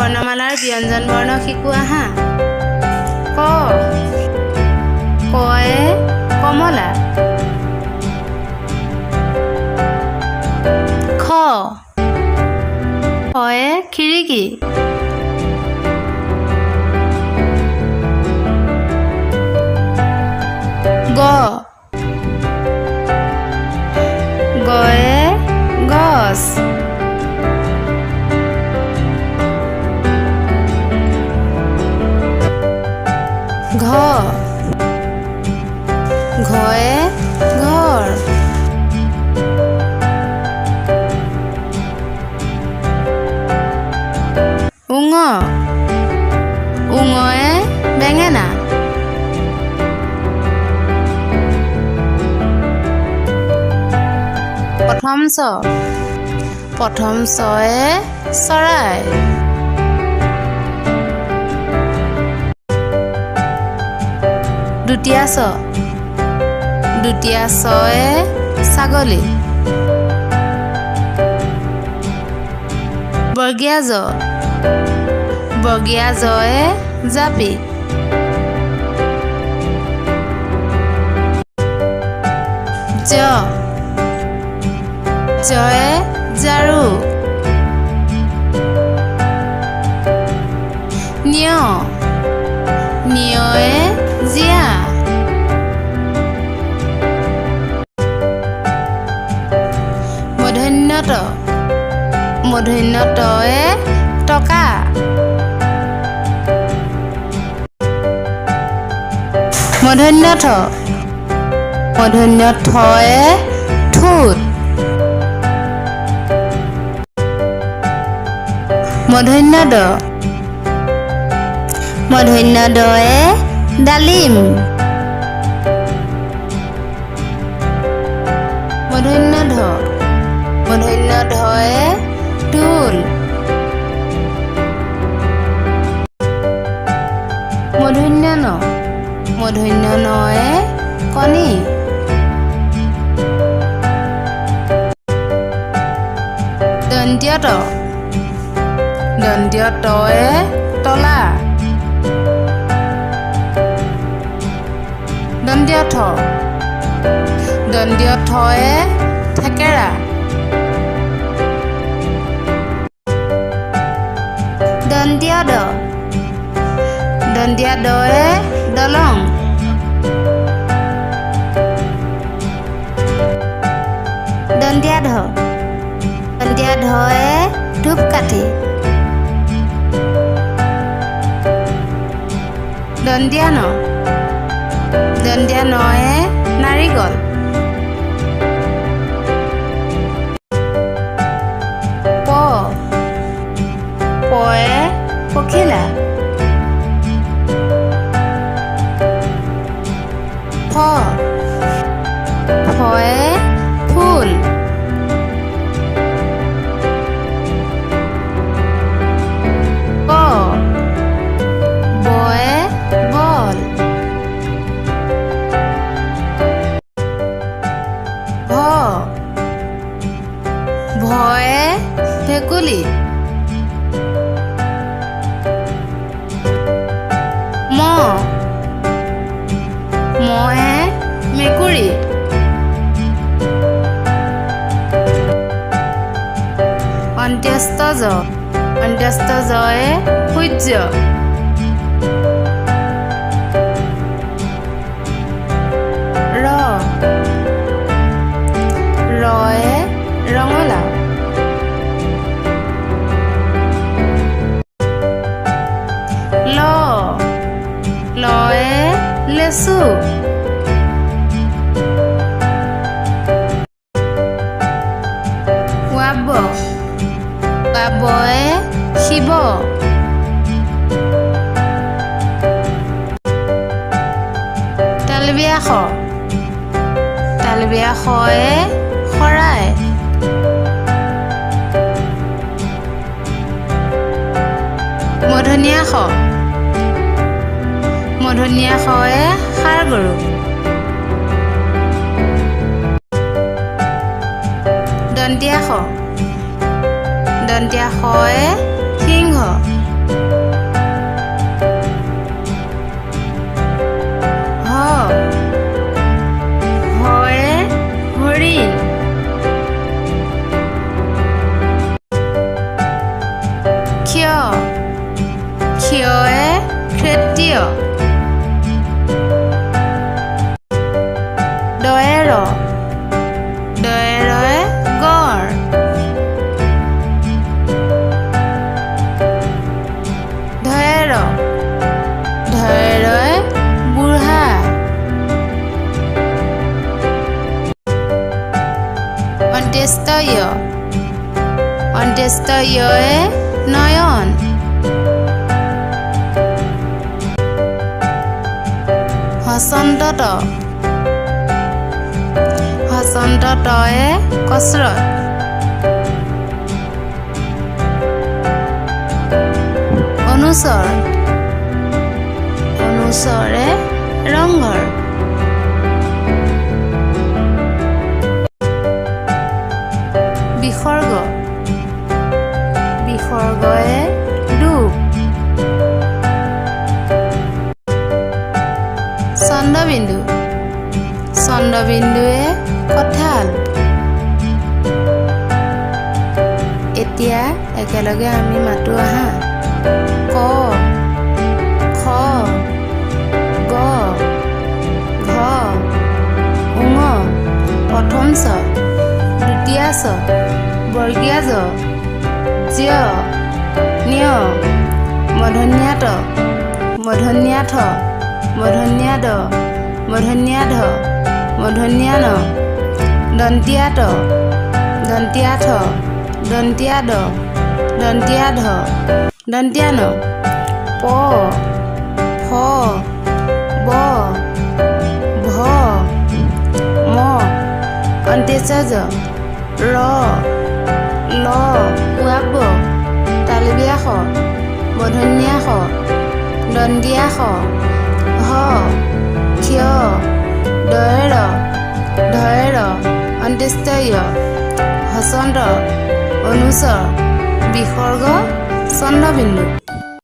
বৰ্ণমালাৰ ব্যঞ্জন বৰ্ণ শিকোঁ আহা। ক, কয়ে কমলা। খ, খয়ে খিৰিকী। গ, গয়ে গছ। ঘ, ঘয়ে ঘৰ। উঙ, উঙয়ে বেঙেনা। প্ৰথম চ, প্ৰথম চয়ে চৰাই। দ্বিতীয় চ, দ্বিতীয় চয়ে ছাগলী। বৰ্গীয়া জ, বৰ্গীয়া জয়ে জাপি। জ, জয়ে ঝাৰু। নিয়, নিয়য়ে জিয়া। মূৰ্ধন্য ট, মূৰ্ধন্য টয়ে টকা। মূৰ্ধন্য ঠ, মূৰ্ধন্য ঠয়ে ঠোঁট। মূৰ্ধন্য ড, মূৰ্ধন্য ডয়ে ডালিম। মূৰ্ধন্য ঢ, মূৰ্ধন্য ঢয়ে ঢোল। মূৰ্ধন্য ন, মূৰ্ধন্য নয়ে কণী। দন্ত্য ত, দন্ত্য তয়ে তলা। দন্ত্য থ, দন্ত্য থয়ে থেকেৰা। দন্ত্য দ, দন্ত্য দয়ে দলং। দন্ত্য ধ, দন্ত্য ধয়ে ধূপকাঠি। দন্ত্য ন, দন্ত্য নয়ে নাৰিকল। প, পয়ে পখিলা। ফ, ফয়ে ফুল। ব, বয়ে বল। ভ, ভয়ে ভেকুলী। ম, ময়ে মেকুৰী। অন্ত্যস্ত জ, অন্ত্যস্ত জয়ে সূৰ্য। ৰ, ৰয়ে ৰঙালাও। ল, লয়ে লেচু। ৱাব, ৱাবয়ে শিৱ। তালবিয়া স, তালবিয়া শয়ে শৰাই। মূৰ্ধন্য ষ, মূৰ্ধন্য ষয়ে ষাঁড় গৰু। দন্তীয়া স, দন্তীয়া শয়ে সিংহ। ক্ষয়ে ক্ষত্ৰিয়। দয়ে ৰ, দয়ে ৰয়ে গড়। ধয়ে ৰ, ধয়ে ৰয়ে বুঢ়া। অন্ত্যেষ্ট য়, অন্ত্যেষ্ট য়য়ে নয়ন। হসন্ত ত, হসন্ত তয়ে কচৰৎ। অনুচৰ, অনুচৰে ৰংঘৰ। বিসৰ্গ, বিসৰ্গয়ে ডুব। চন্দ্ৰবিন্দু, চন্দ্ৰবিন্দুৱে কঁঠাল। এতিয়া একেলগে আমি মাতো আহা। ক, খ, গ, ঘ, ঙ, প্ৰথম চ, দ্বিতীয় চ, বৰ্গীয়া জ, জ্য, ঞ, মূৰ্ধণ্য ট, মূৰ্ধণ্য ঠ, মূৰ্ধণ্য ড, মূৰ্ধণ্য ধ, মূৰ্ধণ্য ন, দন্তীয়া ত, দন্তীয়া থ, দন্তীয়া দ, দন্তীয়া ধ, দন্তীয়া ন, প, ফ, ব, ভ, ম, অন্ত্যেষ্ট জ, ৰ, ল, ৱ, তালব্য শ, মূৰ্ধণ্য ষ, দন্তীয়া স, হ, ক্ষ, দয়ে ৰ, ধয়ে ৰ, অন্ত্যেষ্ট য়, হসন্ত, অনুচৰ, বিসৰ্গ, চন্দ্ৰবিন্দু।